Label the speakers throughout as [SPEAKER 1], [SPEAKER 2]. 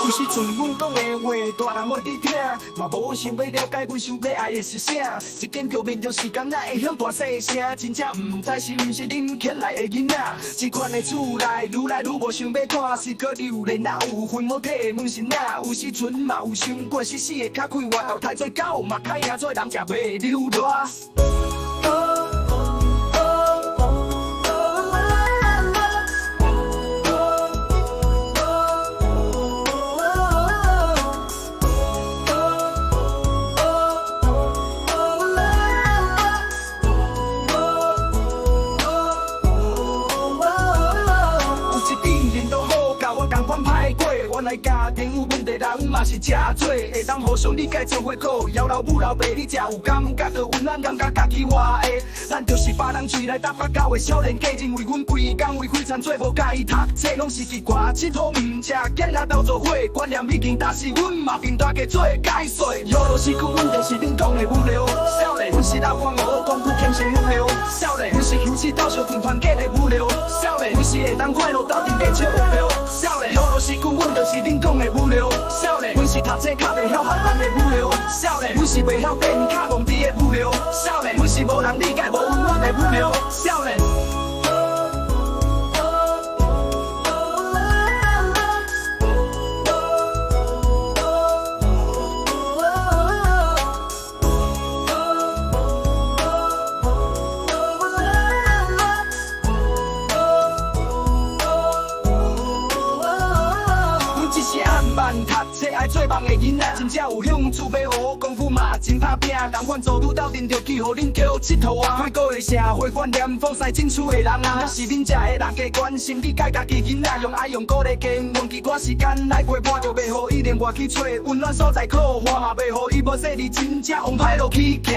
[SPEAKER 1] 有時陣阮講的話，大人無佇聽，嘛無想欲了解阮想欲愛的是啥。一見著面就是敢若會曉大細聲，真正毋知是毋是啉起來的囡仔。這款的厝內，愈來愈無想欲看，是閣留戀哪有分無體的問心仔。有時陣嘛有想過，死死的較快活，投胎做狗嘛較贏做人食袂流賴。有一陣輪都好，佮我仝款歹過。原來家庭有問題人嘛是誠濟，會當互相理解做伙苦，枵老母老爸你才有感覺著溫暖，感覺家己活的。咱就是別人喙內搭腹狗的少年家，認為阮規工為非田做，無佮意讀冊，攏是佇外𨑨迌，毋食囡仔鬥做伙，觀念已經，但是阮嘛變大家做解說。有老師講阮就是恁講的無聊，少年，阮是老黃學功夫虔誠無聊，少年，阮是休止鬥相共團結的無聊，少年，阮是會當快樂鬥陣的笑料，少年，有老師講阮就是恁講的無聊，少年，阮是讀冊較袂曉學問的無聊，少年，阮是袂曉變較戇豬的無聊，少年，阮是無人理解無溫暖的無聊，少年。阮只是暗慢讀冊愛做夢的囡仔，真正有興趣欲學功夫嘛真拍拚，仝款做愈鬥陣就去予恁叫𨑨迌啊！歹過的社會觀念封殺進厝的人啊，若是恁遮的人加關心理解家己囡仔，用愛用鼓勵加用一寡時間來陪伴，就袂予伊另外去揣溫暖所在靠，我嘛袂予伊無勢力真正往歹路去行。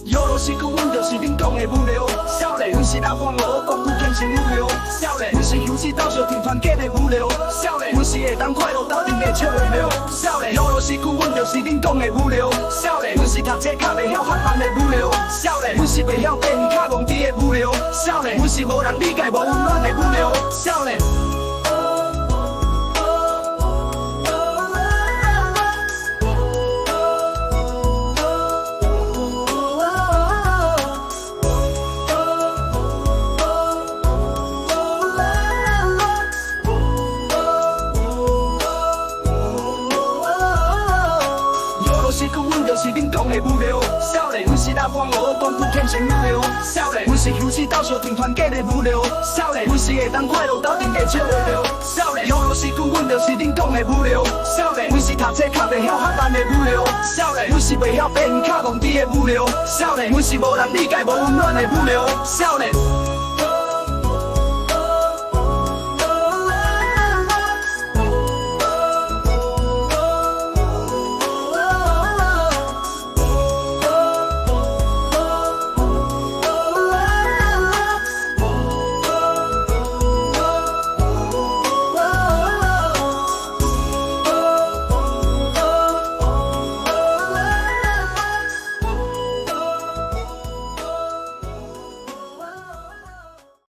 [SPEAKER 1] 有老師講阮就是恁講的無聊，少年，阮是老黃學功夫虔誠無聊，少年，阮是休止鬥相挺團結的無聊，少年，阮是會當快樂鬥陣的笑料，少年，有老師講阮就是恁講的無聊，少年，阮是讀冊較袂曉學問的無聊，少年，阮是袂曉變較戇豬的無聊，少年，阮是無人理解無溫暖的無聊，少年。有老師講阮就是恁講的無聊，少年，阮是老黃學功夫虔誠無聊，少年，阮是休止鬥相挺團結的無聊，少年，阮是會當快樂鬥陣的笑料，少年，有老師講阮就是恁講的無聊，少年，阮是讀冊較袂曉學問的無聊，少年，阮是袂曉變較戇豬的無聊，少年，阮是無人理解無溫暖的無聊，少年。